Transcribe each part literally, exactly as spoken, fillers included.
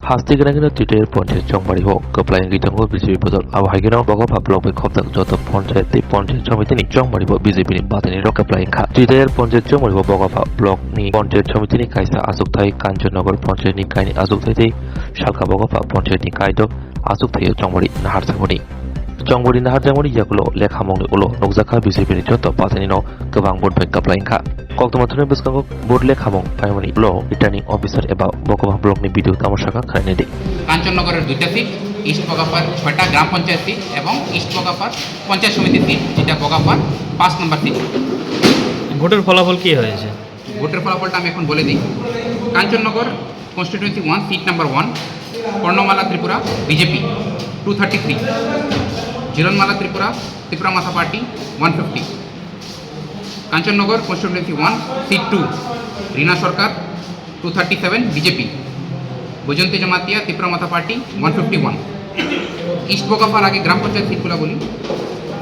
Haste gwnangino Twitter Panchayat Chongmari o kwplai wngwi tongo B J P bodol. Abo hai kheno Bokapha block bai khopjak joto panchayat tei panchayat somiti ni chongmari bo B J P ni batani rok kwplai wngkha. Twitter Panchayat Chongmari o Bokapha block ni panchayat somiti ni kaisa achukthai, Kanchannagar panchayat ni kaini achukthai tei Salka Bokapha panchayat ni kaidok achukthai o chongmari nahar thangmani. Chongmari naharjakmani yagulo lekhamungni ulo nukjakha B J P ni joto party-ni no kwbang vote bai kwplai wngkha. Koktwma thani bwskango vote lekhamung paimani ulo returning officer eba Bokapha block ni B D O tamo sakha khlainai di. কাঞ্চননগরের দুইটা seat, east বগাফার ছয়টা গ্রাম পঞ্চায়েত সিট এবং ইস্ট বগাফার পঞ্চায়েত সমিতি সিট, যেটা বগাফার পাঁচ নম্বর সিট। ভোটের ফলাফল কি হয়েছে? ভোটের ফলাফলটা আমি এখন বলে দিই। Kanchannagar constituency one, seat number one, Karnamala Tripura, BJP, two thirty three. Jironmala Tripura, Tipra Motha party, one fifty. Kanchannagar constituency one, seat two, Rina Sarkar, two thirty seven, BJP. Baijayanti Jamatia, Tipra Motha party, one fifty one. East বোকাফার আগে গ্রাম পঞ্চায়েত সিটগুলো বলি।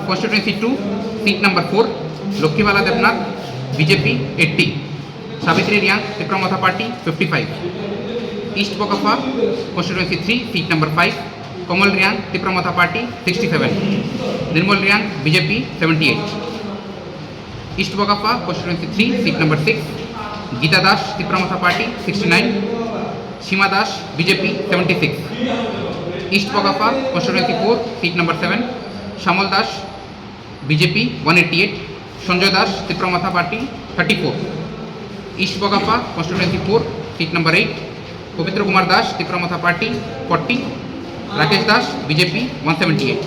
Constituency two, seat number four, Lakshmibala Debnath, BJP, eighty. Sabitri Reang, Tipra Motha party, fifty five. East Bokafa constituency three, seat number five, Kamal Reang, Tipra Motha party, sixty seven. Nirmal Reang, BJP, seventy eight. East Bokafa constituency three, seat number six, Gita Das, Tipra Motha party, sixty nine. Sima Das, BJP, seventy six. East Bokafa constituency four, seat number seven, Shyamal Das, BJP, one eighty eight. Sanjay Das, Tipra Motha party, thirty four. East Bokafa constituency four, seat number eight, Pabitra Kumar Das, Tipra Motha party, forty. Rakesh Das, BJP, one seventy eight.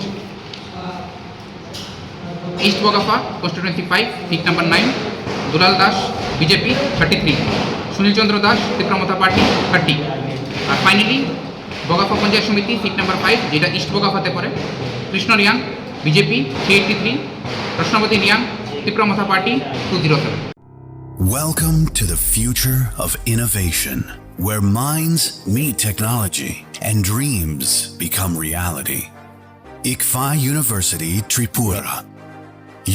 East Bokafa constituency five, seat number nine, Dulal Das, BJP, thirty three. Sunil Chandra Das, Tipra Motha party, thirty. আর finally Bokafa panchayat samiti, seat number five, যেটা east বোকাফাতে পড়ে, Krishna Reang, BJP, three eighty three, Prashnapati Reang, Tipra Motha party, two zero seven. Welcome to the future of innovation, where minds meet technology and dreams become reality. Ikfa University Tripura,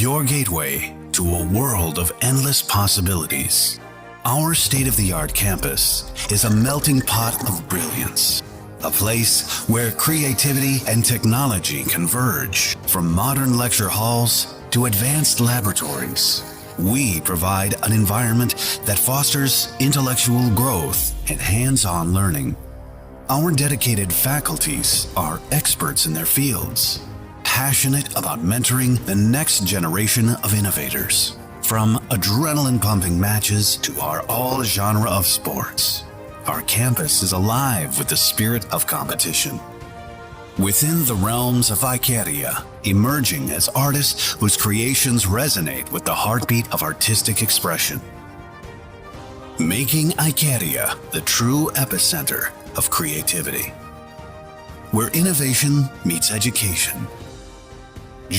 your gateway to a world of endless possibilities. Our state-of-the-art campus is a melting pot of brilliance, a place where creativity and technology converge. From modern lecture halls to advanced laboratories, we provide an environment that fosters intellectual growth and hands-on learning. Our dedicated faculties are experts in their fields, passionate about mentoring the next generation of innovators. From adrenaline-pumping matches to our all-genre of sports, our campus is alive with the spirit of competition. Within the realms of Icaria, emerging as artists whose creations resonate with the heartbeat of artistic expression. Making Icaria the true epicenter of creativity, where innovation meets education.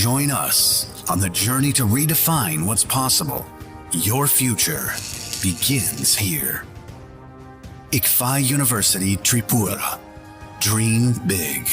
Join us on the journey to redefine what's possible. Your future begins here. Ikfa University Tripura. Dream big.